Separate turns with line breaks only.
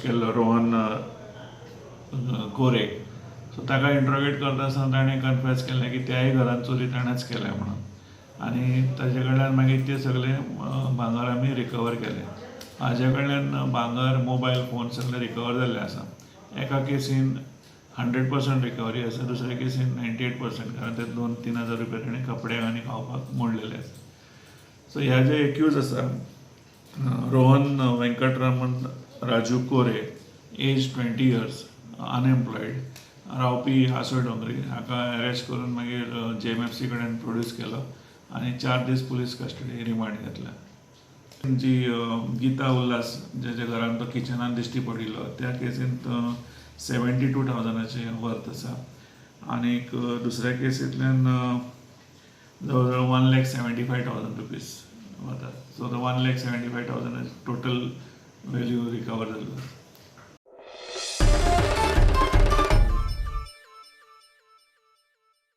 केल्लो रोहन कोरे. सो ताका इंट्रोगेट करता आसतना ताणें कन्फेस केलें की त्याय घरान चोरी ताणेंच केल्या म्हणून आनी ताजे कडल्यान मागीर ते सगळे भांगर आमी रिकवर केले. हाजे कडल्यान भांगर, मोबायल फोन सगळे रिकवर जाल्ले आसा. एका केसीन 100% रिकवरी आसा, दुसऱ्या केसीन 98%, कारण ते 2-3 हजार रुपया ताणें कपड्याक आनी खावपाक मोडलेले आसा. सो ह्या जे एक्यूज आसा, Rohan Venkataraman Raju Kore, age 20 years, unemployed, रावपी आसोय डोंगरी, हाका अरेस्ट करून मागीर JMFC कडेन प्रोड्यूस केलो आनी 4 दीस पुलीस कस्टडी रिमांड घेतला. जी गीता उल्हास जेच्या घरान तो किचनान दिश्टी पडिल्लो त्या केसींत 72,000 वर्थ आसा आनीक दुसऱ्या केसींतल्यान जवळ जवळ 1,75,000 रुपीज वतात. सो तो 1,75,000 टोटल व्हॅल्यू रिकवर जाल्लो आसा.